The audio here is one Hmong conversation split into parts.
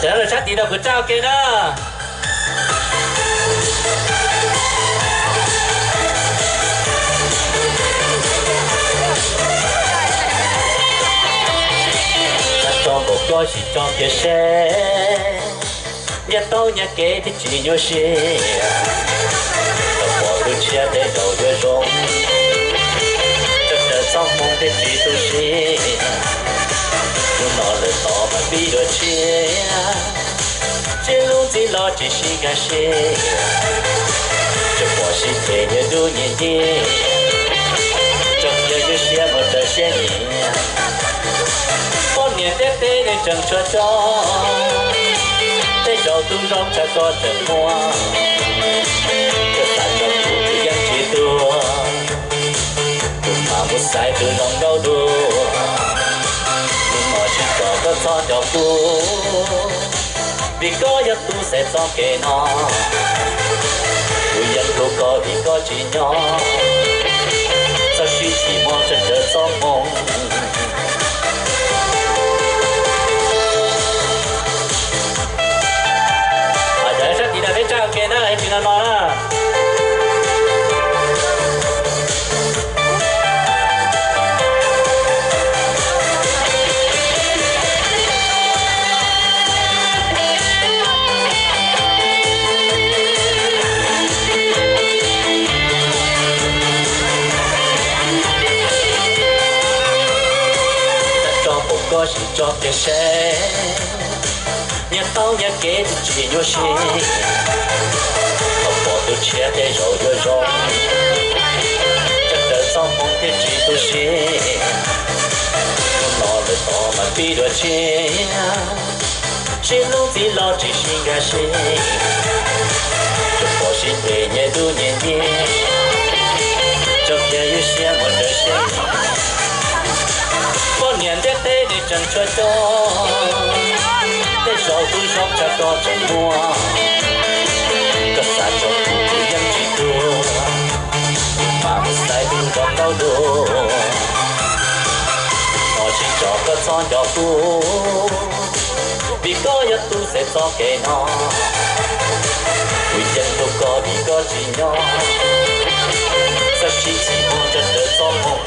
Cov sab tid rau kuv tsa ua ke na. Tso nkaus koj sim tso kiag seb, nyias tau nyias kev thiaj tsis nyuaj siab. Tau pom tus tshiab tej zaum yuav zoo, tsawg tsawg txoj hmoo thiaj tsis tu siab. Hnub no lawm tod mas pib dua tshiab, sib hlub ntxiv los tsis sib nkag siab. Tseem pom sib ceg nyias dub nyias nyiab, tseem yog ywj siab mus raws siab nyiam. Poj niam ntiaj teb neeg tseem tshuav cov, tej zaum tus zoo tshaj koj tseem muaj. Koj xav tso kuv kuv yeej tsis tuag, kuv mam mus xaiv tus zoo nkauj dua. Hnub no tsis tso koj txhob nco kuv, vim koj yog tus xaiv txoj kev no. Kuv yeej hlub koj vim koj tsim nyog, txhob sib chim muaj tsawg tsawg txoj hmoo. Cov sab tid no peb tsa ua ke na, es tsis no no na. Tso nkaus koj sim tso kiag seb, nyias tau nyias kev thiaj tsis nyuaj siab. Tau pom tus tshiab tej zaum yuav zoo, tsawg tsawg txoj hmoo thiaj tsis tu siab. Hnub no lawm tod mas pib dua tshiab, sib hlub ntxiv los tsis sib nkag siab. Tseem pom sib ceg nyias dub nyias nyiab, tseem yog ywj siab mus raws siab nyiam. Poj niam ntiaj teb neeg tseem tshuav cov, tej zaum tus zoo tshaj koj tseem muaj. Koj xav tso kuv kuv yeej tsis tuag, kuv mam mus xaiv tus zoo nkauj dua. Hnub no tsis tso koj txhob nco kuv, vim koj yog tus xaiv txoj kev no. Kuv yeej hlub koj vim koj tsim nyog, txhob sib chim muaj tsawg tsawg txoj hmoo.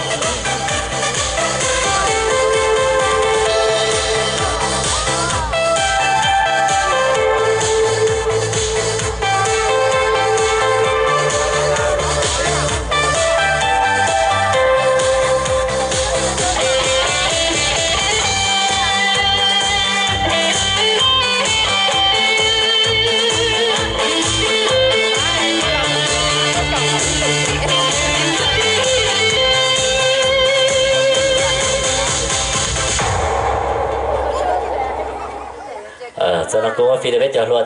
Txog no kuv ua fij rau peb cov hluas